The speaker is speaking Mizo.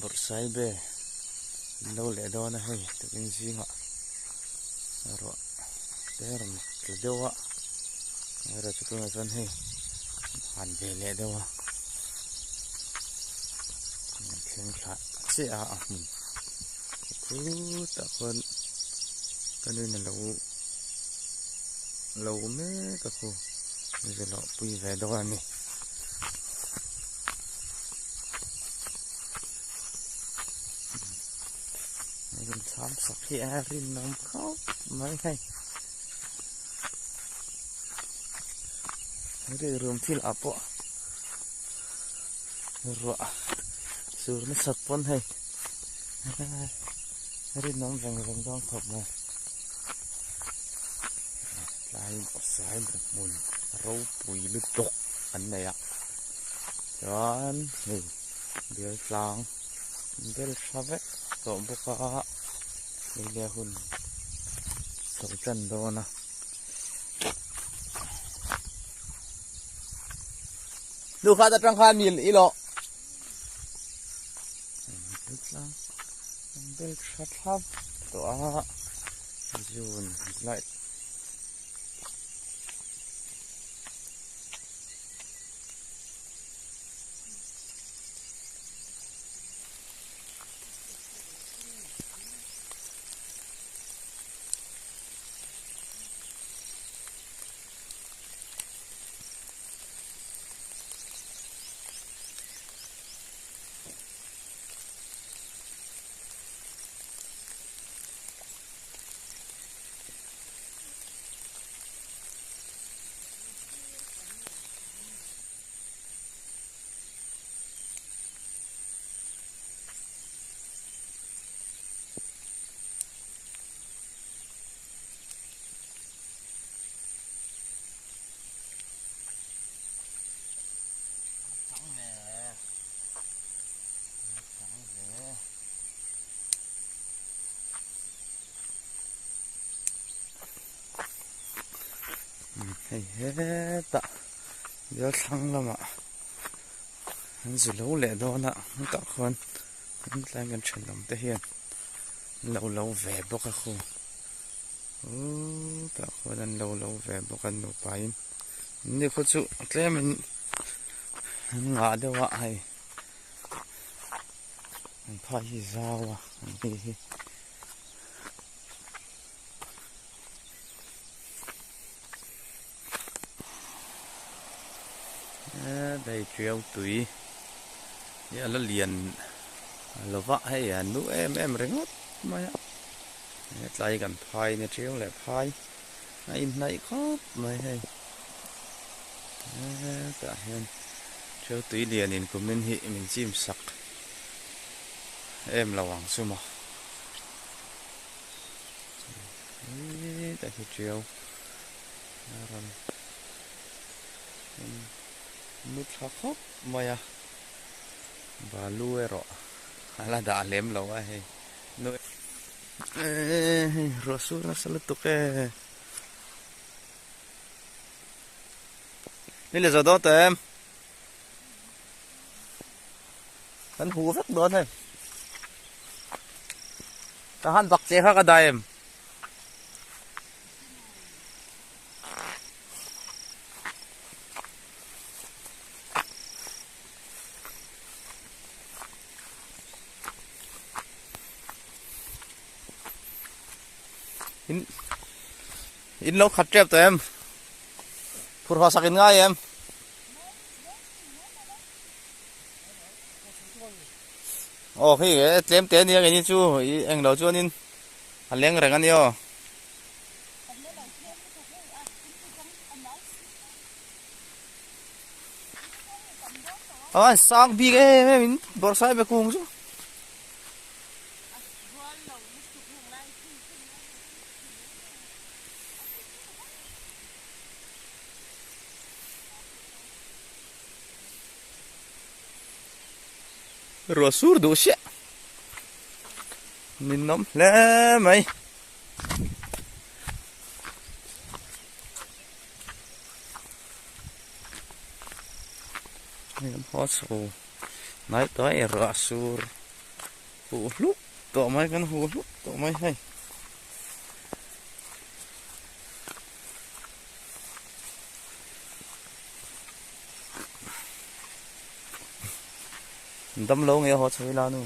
Bawrhsaibe an lo leh dawn a hei tukin zingah ruah te rawn tla deuh a erawh chu tunah chuan hei han ve leh deuh a an thleng thla chiah a a hmun khutah khuan ka nuin a lo lo mek a khu zilawh pui ve dawn a ni. Thlam sak hi a rinawm khawp mai hei rilrum thil ah pawh ruah sur nasat pawn hei rinawm veng veng dawn khawp mai tlai sai hmun ropui lutuk an nei a chuan hei bial tlang bel tha vek tawh bawk a hei hun chho tan dawn a. Luhkhat atang khan mil i lawh. Bel tlang bel tha thlap tawh a June July. Hei hetah bial thlang lamah an zu lo leh dawn a hetah khuan tlai kan thenawm te hian an lo lo ve bawk a khu tah khuan an lo lo ve bawk a nupa in ni khaw chu tlem in an ngah deuh a hei an phai hi zau a an ni hi. Hei tiau tui hi a la lian lova hei a nu em em ringawt mai a hetlai kan phai nia tiau leh phai a inhnaih khawp mai hei hetah hian tiau tui lianin kumin hi min chim sak em lo ang chu maw. Hetah hi tiau a rawn nu tha khawp mai a balu erawh a la dah lem lo a hei hei ruah sur nasa lutuk e ni le zawh dawn tawh em kan hu vek dawn hei ka han bak che kha ka dah em. In in lo khat tep tawh em phur haw sak in ngai em. Aw hei e tlem te ania keini chu i englo chuanin a leng reng ania aw. Aw an sang bik em em in bawrhsai be kung chu. Ruah sur duh siah min nawm hle mai. Hei kan haw chho hnai tawh a ruah sur. Huh hlup tawh mai kan huh hlup tawh mai hei. Dam lo nge haw chho ila nu.